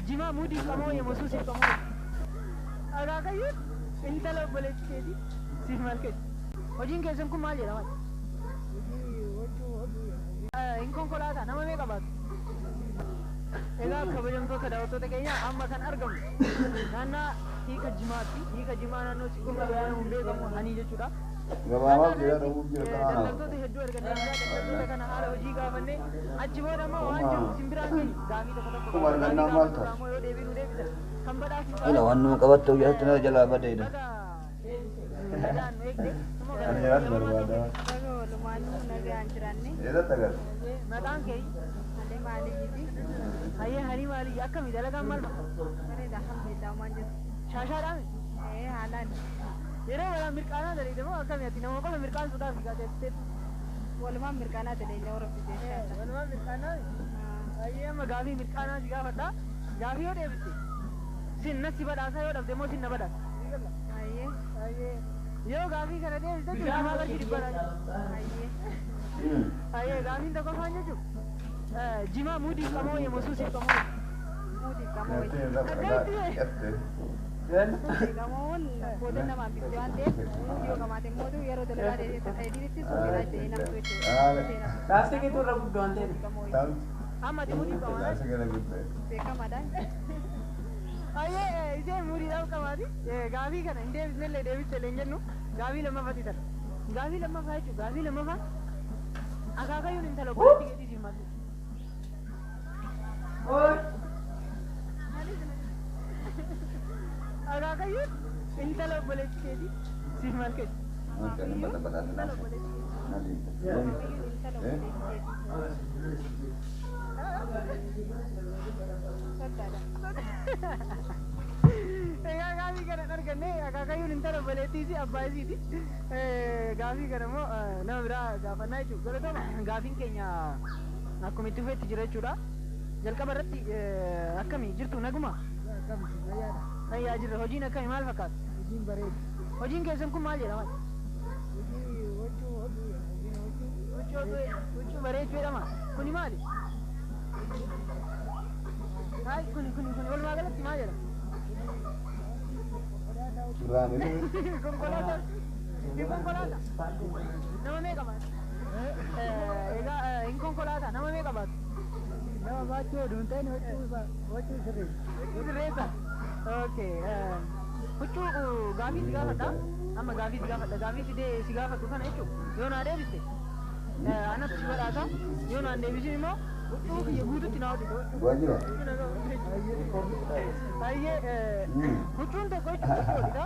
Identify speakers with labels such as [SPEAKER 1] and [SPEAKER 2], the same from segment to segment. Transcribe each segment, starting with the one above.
[SPEAKER 1] Jimaa muudii qamoo yemmuu siif qamoo. Akaakayyuun intala obboleettii keetii siif maal keeti? Hojiin keessan kun maal jedhama? Hin konkolaataa nama meeqa baatu? Egaa kabajamtoota daawwattoota keenya, amma kan argamu naannaa hiika jimaatti. Hiika jimaa naannoo Sikkoo Mandoo beekamu hanii jechuudha.
[SPEAKER 2] Gabaabaaf jira, dhabuuf jira kanaa.
[SPEAKER 1] Daldaltoota hedduu argannee jira. Daldaltoota kana haala hojii gaafannee achi booda immoo waan jiru simbiraan keenya gaafii tokko tokko
[SPEAKER 2] Akkuma argannaa maal ta'a?
[SPEAKER 1] immoo yoo deebii nu deebisan kan badhaasnu.
[SPEAKER 2] Ila waan nama qabatte guyyaatti na jalaa badeedha.
[SPEAKER 1] Nagaan nu eegde.
[SPEAKER 2] Ani jiraatu barbaada.
[SPEAKER 3] Baga walumaanuu nagaan jiraanne.
[SPEAKER 2] Eessatti agarra?
[SPEAKER 1] Maqaan kee?
[SPEAKER 3] Halee maaliyyiti.
[SPEAKER 1] Hayyee, hanii maalii, akkami dalagaan, maal fakkaata?
[SPEAKER 3] Bareeda, alhamdulillah, waan jiru.
[SPEAKER 1] Shaashaadhaami?
[SPEAKER 3] Ee, haalaan.
[SPEAKER 1] Yeroo baraa mirqaanaa daleeyda moo akkami? Ati nama qofa mirqaansuudhaaf gaateetti?
[SPEAKER 3] Walumaan mirqaanaa daleenya warra fidee.
[SPEAKER 1] Walumaan mirqaanaa. Hayyee, amma gaafii mirqaanaa si gaafadha. Gaafii yoo deebiste sin na si badhaasa, yoo dhabde immoo sin na badhaasa.
[SPEAKER 3] Hayyee.
[SPEAKER 1] Hayyee, yoo gaafii kana deebiste jechuun jimaa qarshii 100dha.
[SPEAKER 3] Hayyee.
[SPEAKER 1] Hayyee, gaafiin tokkoffaan jechuun jimaa muudii qamoo yemmuu siif qamoo.
[SPEAKER 3] Muudii qamoo. Muudii qamoon booda namaan bitti waan ta'eef, muudii yoo qabaate mootu yeroo dalagaa ta'eetitti suuqiidhaa jedhee namtu jechuudha.
[SPEAKER 4] Laastikiitu irra guddoo waan ta'eef.
[SPEAKER 1] Amma ati muudii qabaata.
[SPEAKER 3] Beekamaadhaan.
[SPEAKER 1] Hayyee, isheen mudiidhaaf qabaati. Gaafii kana hin deebisnellee deebiste illee hin jennu, gaafii lammaffatti tana. Gaafii lammaffaa jechuun, gaafii lammaffaa, akaakayyuun intala obboleettii keetii siif maal?
[SPEAKER 4] Oy.
[SPEAKER 1] Akaakayyuun intala obboleettii keetii siif maal keeti? Intala obboleettii keetii.
[SPEAKER 3] Intala obboleettii. Soddaadha.
[SPEAKER 1] Egaa gaafii kana arganne, akaakayyuun intala obboleettii si abbaa isiiti. Gaafii kana immoo nama biraa gaafannaa jechuudha. Galatoma, gaafiin keenya akkuma itti fufetti jira jechuudha. Jalqaba irratti akkami jirtu, naguma? Fayyaa jirra. Hojiin akkami, maal fakkaata?
[SPEAKER 5] Hojiin bareeda.
[SPEAKER 1] Hojiin keessan kun maal jedhama?
[SPEAKER 5] Hojii huccuu hodhuu, hojiin huccuu.
[SPEAKER 1] Huccuu bareechuu jedhama. Kuni maali? Hayi, kuni walumaa galatti maal jedhama? Konkolaataa. Hin konkolaataa. Nama meeqa baata? Egaa hin konkolaataa nama meeqa baatu?
[SPEAKER 5] Nama baachuu oduu hin ta'in, huccuu sirreessa.
[SPEAKER 1] Huccuu sirreessa. Okay. Huccuu gaafii si gaafadha. Amma gaafii si gaafadha. Gaafii si gaafadhu kana jechuun yoo naa deebiste anatu si badhaasa. Yoo naan deebisin immoo huccuu kiyya guututti naa hojjeta.
[SPEAKER 2] Waajjira.
[SPEAKER 1] Baay'ee huccuun tokko jechuun huccuu hojjeta.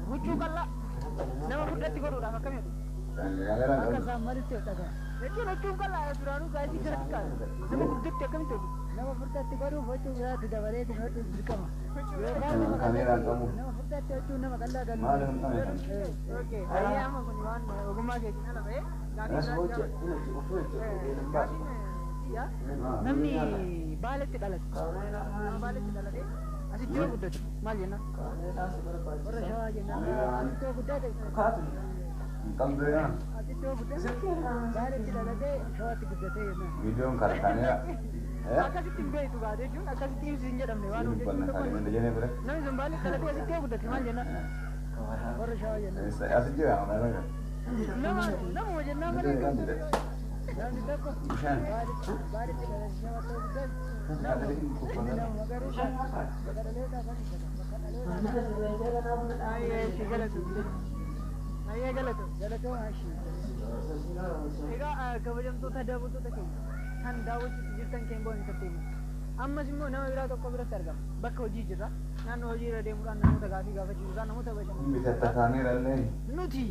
[SPEAKER 1] Huccuu qal'aa nama furdatti godhuudhaaf akkami hodhu?
[SPEAKER 5] Akka isaan malitti hodhata.
[SPEAKER 1] Jechuun huccuun qal'aa duraanuu gaazii gara xiqqaadha. Nama furdatti akkamitti hodhu?
[SPEAKER 5] Nama furdatti godhuuf huccuu biraatti dabaleetiin hodhuun dirqama. Yookaan nama
[SPEAKER 2] Kaameeraan qabu.
[SPEAKER 5] Nama furdatti huccuu nama qal'aa galu.
[SPEAKER 2] Maal hin qabne?
[SPEAKER 1] Okay. Baay'ee amma kun waan ogummaa keetiin ala ba'ee gaafii biraatti gaafadha. Gaafii namni Baaletti dhalate. Nama Baaletti dhalate asitti yoo guddate maal jenna?
[SPEAKER 5] Warra Shawaa jennaan. Asitti yoo guddate.
[SPEAKER 2] Hin qabdu yaa.
[SPEAKER 5] Asitti yoo guddate, Baaletti dhalatee Shawaatti guddatee jennaan.
[SPEAKER 2] Viidiyoon kara kaameeraa.
[SPEAKER 1] Akkasitti hin beektu baate jechuun akkasitti ibsi hin jedhamne waan
[SPEAKER 2] Dubbanna
[SPEAKER 1] jechuun tokko.
[SPEAKER 2] kalee jennee biratti.
[SPEAKER 1] Namni sun Baaletti dhalatee asitti yoo guddate maal jenna?
[SPEAKER 5] Warra Shawaa jennaan.
[SPEAKER 2] As jira magaalaa.
[SPEAKER 1] Nama namuma jennaan malee.
[SPEAKER 5] Namni tokko
[SPEAKER 2] Bishaan.
[SPEAKER 5] Baaletti dhalatee Shawaatti yoo guddate, inni nama garuu bakka dhalootaa kan ibsata. Bakka dhalootaa.
[SPEAKER 1] Ayyee, galatu. Ayyee, galatu.
[SPEAKER 5] Galatoo hashii.
[SPEAKER 1] Egaa kabajamtoota daawwattoota keenya kan daawwachuutti jirtan Keemboo Entertainment. Ammas immoo nama biraa tokko biratti argama. Bakka hojii jirra. Naannoo hojii irra deemuudhaan namoota gaafii gaafachiisuudhaan namoota bashannansiisuudhaan.
[SPEAKER 2] Bitatta kaameeraa illee.
[SPEAKER 1] Nuti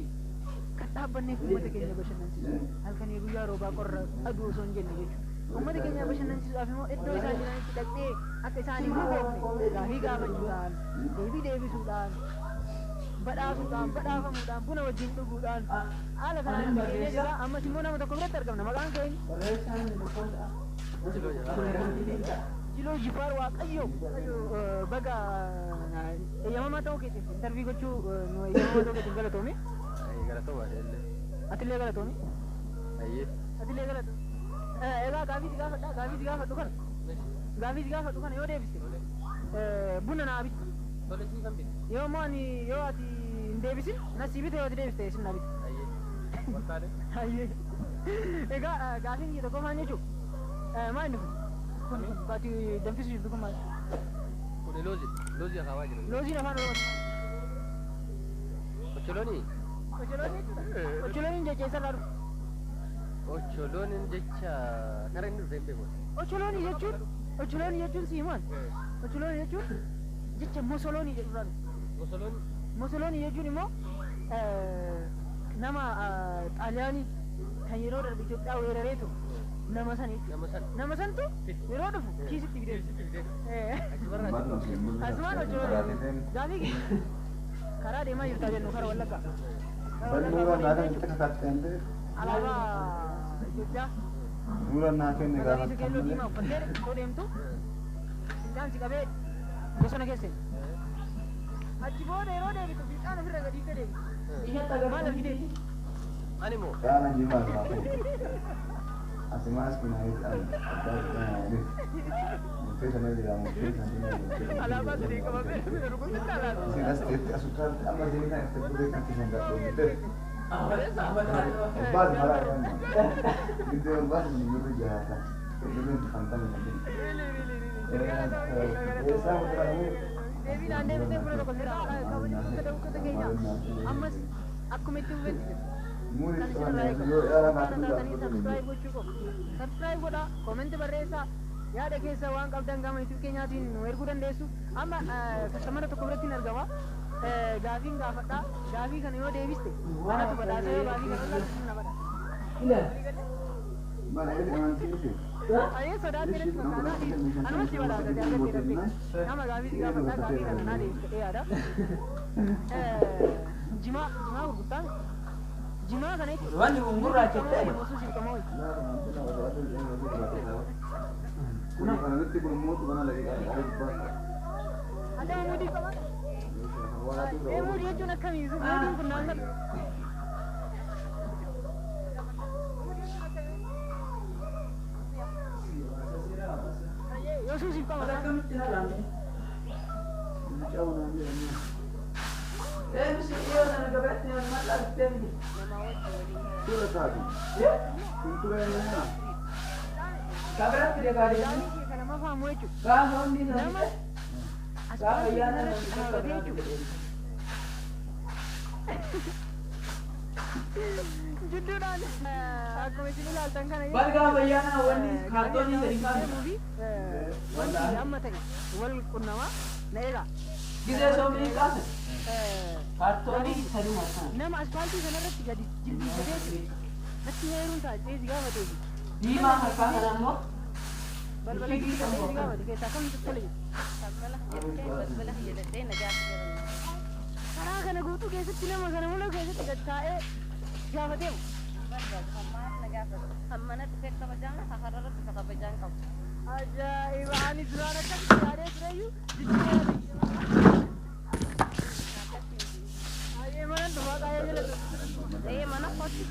[SPEAKER 1] kan dhaabbanneef uummata keenya bashannansiisu. Halkanii guyyaa, roobaa qorra aduu osoo hin jenne jechuudha. Uummata keenya bashannansiisuudhaaf immoo iddoo isaan jiranitti dhaqnee akka isaan hin huboofne gaafii gaafachuudhaan, deebii deebisuudhaan, badhaasuudhaan, badhaafamuudhaan, buna wajjin dhuguudhaan haala kanaan geenyee jira. Ammas immoo nama tokko biratti argamna. Maqaan keenya? Jiloo Jifaar Waaqayyo, baga eeyyamamaa ta'uu keetiif, interview gochuu nu eeyyamamaa ta'uu keetiif galatoomi.
[SPEAKER 6] Galatoomaa illee.
[SPEAKER 1] Atillee galatoomi.
[SPEAKER 6] Ayyee.
[SPEAKER 1] Atillee galatoomi. Egaa Egaa gaafii si gaafadha, gaafii si gaafadhu kana. Gaafii si gaafadhu kana yoo deebiste buna naa bitti. Yoo immoo ani yoo ati hin deebisin na si bite, yoo ati deebiste isin na bite. Hayyee. Egaa gaafiin kiyya tokko maal jechuun maal inni kun? Kun kun ati danfisuu jirtu kun maal?
[SPEAKER 6] Kun loozii, loozii akaawaa jiru.
[SPEAKER 1] Looziin afaan Oromooti.
[SPEAKER 6] Ocholoonii.
[SPEAKER 1] Ocholoonii jechuudha. Ocholooniin jecha eessarraa dhufe?
[SPEAKER 6] Ocholooniin jecha kara inni dhufe hin beeku.
[SPEAKER 1] Ocholoonii jechuun si himan. Ocholoonii jechuun jecha mosoloonii jedhurraa dhufe.
[SPEAKER 6] Mosoloon.
[SPEAKER 1] Mosoloonii jechuun immoo nama Xaaliyaanii kan yeroo darbe Itoophiyaa weeraree ture nama san jechuudha.
[SPEAKER 6] Nama san.
[SPEAKER 1] Nama santu yeroo dhufu kiisitti fidee.
[SPEAKER 6] Kiisitti fidee.
[SPEAKER 1] Asumaan ocholoonii. Gaafii karaa deemaa jirtaa jennu karaa Wallaggaa. Karaa
[SPEAKER 2] Bal
[SPEAKER 1] Wallaggaa
[SPEAKER 2] muura naa
[SPEAKER 1] deemaa
[SPEAKER 2] kan
[SPEAKER 1] jechuudha.
[SPEAKER 2] itti kakatteen ta'e
[SPEAKER 1] Alaabaa Itoophiyaa
[SPEAKER 2] muura naa kenne
[SPEAKER 1] magariisa, keelloo,
[SPEAKER 2] gaafattan
[SPEAKER 1] diimaa
[SPEAKER 2] malee.
[SPEAKER 1] uffattee yeroo deemtu fincaan si qabee bosona keessa seente. Achi booda yeroo deebitu fincaan ofirra gadi dhiiftee deebitu. Maal argitee?
[SPEAKER 6] Ani moo
[SPEAKER 2] Qaama jimaa irraa fuudhu. Ati maas kun abbaa murtee sana jira murtee sana.
[SPEAKER 1] Alaabaa sadii qabamee rukututti alaabaa.
[SPEAKER 2] Isin as teetti asukkaatti amma deemnaa itti fudhee kan isin gadhoofte. Obbaas maraa qabna. Giddee obbaas kun birri jahaata. Birri fantami sadii. Eessaa fudhatanii?
[SPEAKER 1] Deebiin aan deebisee buna tokko sirraa kabajamtoota daawwattoota keenya ammas akkuma itti fufetti jira.
[SPEAKER 2] Muuri
[SPEAKER 1] Kan isinirraa eegamu.
[SPEAKER 2] yoo yaala
[SPEAKER 1] Kana
[SPEAKER 2] naaf
[SPEAKER 1] taatanii subscribe gochuu qofa. Subscribe godhaa, comment barreessaa, yaada keessa waan qabdan gama YouTube keenyaatiin nu erguu dandeessu. Amma kastamara tokko biratti hin argama. Gaafiin gaafadhaa. Gaafii kana yoo deebiste anatu badhaasa, yoo gaafii kana wallaalte na badhaasa.
[SPEAKER 2] Mana eessa amansiise?
[SPEAKER 1] Ayyee sodaatee natti fakkaata. Anuma si badhaasa argattee darbee. Nama gaafii si gaafadhaa, gaafii kana naa deebiste yaada. Jimaa jimaa gurgurtaa jimaa kana jechuudha.
[SPEAKER 4] Wanni kun gurraacha ta'e.
[SPEAKER 1] Osoo siif qamaa wayii.
[SPEAKER 2] Kun kanatti kun mootu kana laqiiqaa.
[SPEAKER 1] Adama muudii qaba. Ee, muudii jechuun akkamii? Muudiin kun naan galu. Yoo suusiif qaba.
[SPEAKER 4] Akkamitti na laanne? Eebisi dhiyoo sana gabaatti nyaannu maal dhaabbee miti?
[SPEAKER 3] Nama wajji waliin.
[SPEAKER 2] Tura taatu. Kun tura eenyumaa?
[SPEAKER 4] Kabiratti deekaa deemanii
[SPEAKER 1] Gaafii kee kana mafaamu jechuudha.
[SPEAKER 4] gaafa hundi
[SPEAKER 1] Nama
[SPEAKER 4] isaanii
[SPEAKER 1] as
[SPEAKER 4] gaafa
[SPEAKER 1] baasii
[SPEAKER 4] ayyaana
[SPEAKER 1] kanarratti dhaabatee jechuudha. Jidduudhaan akkuma isin ilaaltan kana
[SPEAKER 4] Bal gaafa ayyaana wanni kaartoonii sadi kaa'ame.
[SPEAKER 1] fi wanti amma ta'e wal qunnamaa na eegaa.
[SPEAKER 4] Gizee soomii kaase kaartoonii sadi marsan.
[SPEAKER 1] Nama asfaaltii kanarratti gadi jilbiifatee jechuudha. Natti heeruun taa'ee si gaafatee
[SPEAKER 4] Diimaa harkaa kana immoo
[SPEAKER 1] balbala
[SPEAKER 4] Ishii
[SPEAKER 1] si
[SPEAKER 4] kan
[SPEAKER 1] gaafate keessaa kamtu tole jedhe.
[SPEAKER 3] Kan mana jettee balbala jedhee na gaafa jiran.
[SPEAKER 1] Karaa kana guutuu keessatti nama kana mula keessatti gad taa'ee gaafateemu.
[SPEAKER 3] Barbaadu hammaan na gaafatu. Hammana dhufee kabajaan hafarra dhufe kabajaan qabu.
[SPEAKER 1] Ajaa'iba! Ani duraan akkasitti yaadee tureyyuu jijjiirama. Ayyee, mana dhufaa qaayee jala ture.
[SPEAKER 3] Ee, mana kootti.